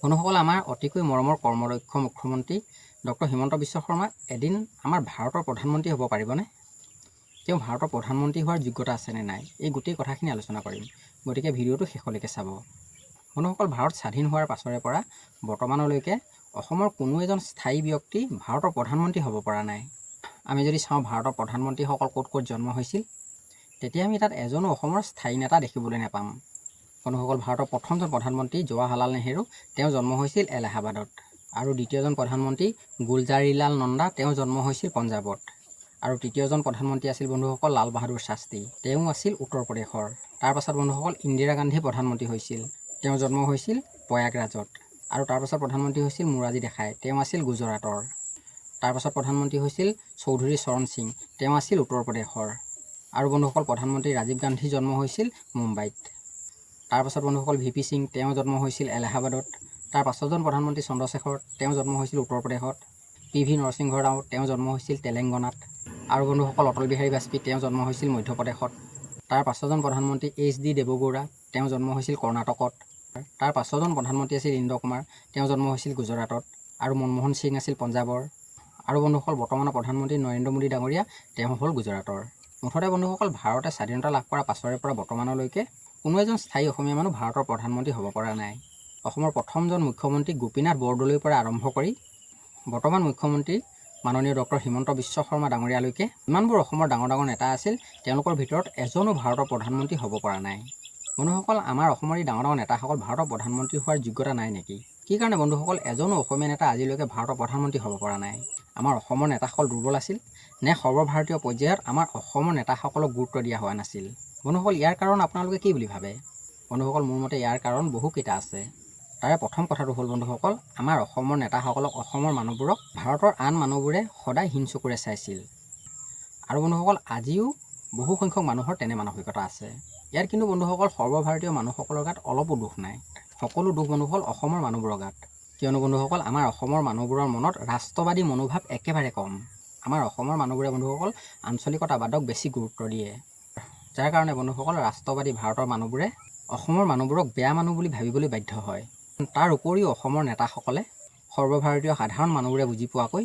বন্ধুসকল, আমাৰ অতিকৈ মৰমৰ কৰ্মদক্ষ মুখ্যমন্ত্ৰী ডক্টৰ হিমন্ত বিশ্ব শৰ্মা এদিন আমাৰ ভাৰতৰ প্ৰধানমন্ত্ৰী হ'ব পাৰিবনে? তেওঁ ভাৰতৰ প্ৰধানমন্ত্ৰী হোৱাৰ যোগ্যতা আছেনে নাই, এই গোটেই কথাখিনি আলোচনা কৰিম। গতিকে ভিডিঅ'টো শেষলৈকে চাব। বন্ধুসকল, ভাৰত স্বাধীন হোৱাৰ পাছৰে পৰা বৰ্তমানলৈকে অসমৰ কোনো এজন স্থায়ী ব্যক্তি ভাৰতৰ প্ৰধানমন্ত্ৰী হ'ব পৰা নাই। আমি যদি চাওঁ ভাৰতৰ প্ৰধানমন্ত্ৰীসকল ক'ত ক'ত জন্ম হৈছিল, তেতিয়া আমি তাত এজনো অসমৰ স্থায়ী নেতা দেখিবলৈ নাপাম। বন্ধুসকল, ভাৰতৰ প্ৰথমজন প্ৰধানমন্ত্ৰী জৱাহৰলাল নেহেৰু, তেওঁ জন্ম হৈছিল এলাহাবাদত। আৰু দ্বিতীয়জন প্ৰধানমন্ত্ৰী গুলজাৰীলাল নন্দা, তেওঁ জন্ম হৈছিল পঞ্জাৱত। আৰু তৃতীয়জন প্ৰধানমন্ত্ৰী আছিল বন্ধুসকল লাল বাহাদুৰ শাস্ত্ৰী, তেওঁ আছিল উত্তৰ প্ৰদেশৰ। তাৰপাছত বন্ধুসকল ইন্দিৰা গান্ধী প্ৰধানমন্ত্ৰী হৈছিল, তেওঁ জন্ম হৈছিল প্ৰয়াগৰাজত। আৰু তাৰপাছত প্ৰধানমন্ত্ৰী হৈছিল মোৰাৰজী দেশাই, তেওঁ আছিল গুজৰাটৰ। তাৰপাছত প্ৰধানমন্ত্ৰী হৈছিল চৌধুৰী চৰণ সিং, তেওঁ আছিল উত্তৰ প্ৰদেশৰ। আৰু বন্ধুসকল, প্ৰধানমন্ত্ৰী ৰাজীৱ গান্ধীৰ জন্ম হৈছিল মুম্বাইত। তাৰপাছত বন্ধুসকল ভি পি সিং, তেওঁ জন্ম হৈছিল এলাহাবাদত। তাৰ পাছৰজন প্ৰধানমন্ত্ৰী চন্দ্ৰশেখৰ, তেওঁ জন্ম হৈছিল উত্তৰ প্ৰদেশত। পি ভি নৰসিংহ ৰাও, তেওঁ জন্ম হৈছিল তেলেংগানাত। আৰু বন্ধুসকল অটল বিহাৰী বাজপেয়ী, তেওঁ জন্ম হৈছিল মধ্যপ্ৰদেশত। তাৰ পাছৰজন প্ৰধানমন্ত্ৰী এইচ ডি দেৱগৌড়া, তেওঁ জন্ম হৈছিল কৰ্ণাটকত। তাৰ পাছৰজন প্ৰধানমন্ত্ৰী আছিল ইন্দ্ৰ কুমাৰ, তেওঁ জন্ম হৈছিল গুজৰাটত। আৰু মনমোহন সিং আছিল পঞ্জাৱৰ। আৰু বন্ধুসকল, বৰ্তমানৰ প্ৰধানমন্ত্ৰী নৰেন্দ্ৰ মোদী ডাঙৰীয়া, তেওঁ হ'ল গুজৰাটৰ। মুঠতে বন্ধুসকল, ভাৰতে স্বাধীনতা লাভ কৰাৰ পাছৰে পৰা বৰ্তমানলৈকে কোনো এজন স্থায়ী অসমীয়া মানুহ ভাৰতৰ প্ৰধানমন্ত্ৰী হ'ব পৰা নাই। অসমৰ প্ৰথমজন মুখ্যমন্ত্ৰী গোপীনাথ বৰদলৈৰ পৰা আৰম্ভ কৰি বৰ্তমান মুখ্যমন্ত্ৰী মাননীয় ডক্টৰ হিমন্ত বিশ্ব শৰ্মা ডাঙৰীয়ালৈকে ইমানবোৰ অসমৰ ডাঙৰ ডাঙৰ নেতা আছিল, তেওঁলোকৰ ভিতৰত এজনো ভাৰতৰ প্ৰধানমন্ত্ৰী হ'ব পৰা নাই। বন্ধুসকল, আমাৰ অসমৰ এই ডাঙৰ ডাঙৰ নেতাসকল ভাৰতৰ প্ৰধানমন্ত্ৰী হোৱাৰ যোগ্যতা নাই নেকি? কি কাৰণে বন্ধুসকল এজনো অসমীয়া নেতা আজিলৈকে ভাৰতৰ প্ৰধানমন্ত্ৰী হ'ব পৰা নাই? আমাৰ অসমৰ নেতাসকল দুৰ্বল আছিল নে সৰ্বভাৰতীয় পৰ্যায়ত আমাৰ অসমৰ নেতাসকলক গুৰুত্ব দিয়া হোৱা নাছিল? বন্ধুসকল, ইয়াৰ কাৰণ আপোনালোকে কি বুলি ভাবে? বন্ধুসকল, মোৰ মতে ইয়াৰ কাৰণ বহুকেইটা আছে। তাৰে প্ৰথম কথাটো হ'ল বন্ধুসকল, আমাৰ অসমৰ নেতাসকলক, অসমৰ মানুহবোৰক ভাৰতৰ আন মানুহবোৰে সদায় হীন চকুৰে চাইছিল। আৰু বন্ধুসকল, আজিও বহু সংখ্যক মানুহৰ তেনে মানসিকতা আছে। ইয়াত কিন্তু বন্ধুসকল সৰ্বভাৰতীয় মানুহসকলৰ গাত অলপো দোষ নাই। সকলো দোষ বন্ধুসকল অসমৰ মানুহবোৰৰ গাত। কিয়নো বন্ধুসকল, আমাৰ অসমৰ মানুহবোৰৰ মনত ৰাষ্ট্ৰবাদী মনোভাৱ একেবাৰে কম। আমাৰ অসমৰ মানুহবোৰে বন্ধুসকল আঞ্চলিকতাবাদক বেছি গুৰুত্ব দিয়ে, যাৰ কাৰণে বন্ধুসকল ৰাষ্ট্ৰবাদী ভাৰতৰ মানুহবোৰে অসমৰ মানুহবোৰক বেয়া মানুহ বুলি ভাবিবলৈ বাধ্য হয়। তাৰ উপৰিও অসমৰ নেতাসকলে সৰ্বভাৰতীয় সাধাৰণ মানুহবোৰে বুজি পোৱাকৈ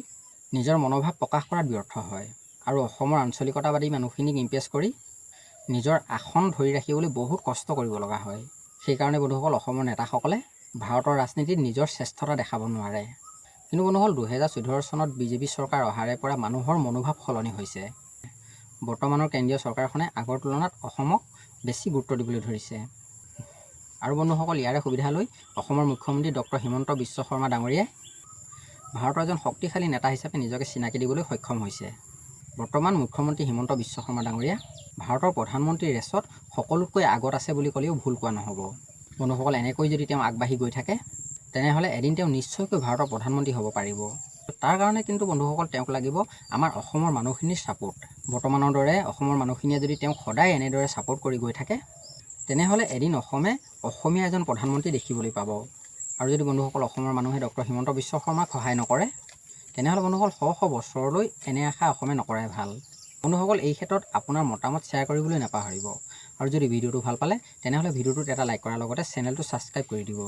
নিজৰ মনোভাৱ প্ৰকাশ কৰাত ব্যৰ্থ হয় আৰু অসমৰ আঞ্চলিকতাবাদী মানুহখিনিক ইমপ্ৰেছ কৰি নিজৰ আসন ধৰি ৰাখিবলৈ বহুত কষ্ট কৰিব লগা হয়। সেইকাৰণে বন্ধুসকল অসমৰ নেতাসকলে ভাৰতৰ ৰাজনীতিত নিজৰ শ্ৰেষ্ঠতা দেখাব নোৱাৰে। কিন্তু বন্ধুসকল, 2014 চনত বিজেপি চৰকাৰ অহাৰে পৰা মানুহৰ মনোভাৱ সলনি হৈছে। বৰ্তমানৰ কেন্দ্ৰীয় চৰকাৰখনে আগৰ তুলনাত অসমক বেছি গুৰুত্ব দিবলৈ ধৰিছে। আৰু বন্ধুসকল, ইয়াৰে সুবিধা লৈ অসমৰ মুখ্যমন্ত্ৰী ডক্টৰ হিমন্ত বিশ্ব শৰ্মা ডাঙৰীয়াই ভাৰতৰ এজন শক্তিশালী নেতা হিচাপে নিজকে চিনাকি দিবলৈ সক্ষম হৈছে। বৰ্তমান মুখ্যমন্ত্ৰী হিমন্ত বিশ্ব শৰ্মা ডাঙৰীয়া ভাৰতৰ প্ৰধানমন্ত্ৰীৰ ৰেচত সকলোতকৈ আগত আছে বুলি ক'লেও ভুল কোৱা নহ'ব। বন্ধুসকল, এনেকৈ যদি তেওঁ আগবাঢ়ি গৈ থাকে, তেনেহ'লে এদিন তেওঁ নিশ্চয়কৈ ভাৰতৰ প্ৰধানমন্ত্ৰী হ'ব পাৰিব। তাৰ কাৰণে কিন্তু বন্ধুসকল তেওঁক লাগিব আমাৰ অসমৰ মানুহখিনিৰ ছাপোৰ্ট। বৰ্তমানৰ দৰে অসমৰ মানুহখিনিয়ে যদি তেওঁক সদায় এনেদৰে ছাপোৰ্ট কৰি গৈ থাকে, তেনেহ'লে এদিন অসমে অসমীয়া এজন প্ৰধানমন্ত্ৰী দেখিবলৈ পাব। আৰু যদি বন্ধুসকল অসমৰ মানুহে ডক্টৰ হিমন্ত বিশ্ব শৰ্মাক সহায় নকৰে, তেনেহ'লে বন্ধুসকল শ শ বছৰলৈ এনে আশা অসমে নকৰাই ভাল। বন্ধুসকল, এই ক্ষেত্ৰত আপোনাৰ মতামত শ্বেয়াৰ কৰিবলৈ নাপাহৰিব। আৰু যদি ভিডিঅ'টো ভাল পালে, তেনেহ'লে ভিডিঅ'টোত এটা লাইক কৰাৰ লগতে চেনেলটো ছাবস্ক্ৰাইব কৰি দিব।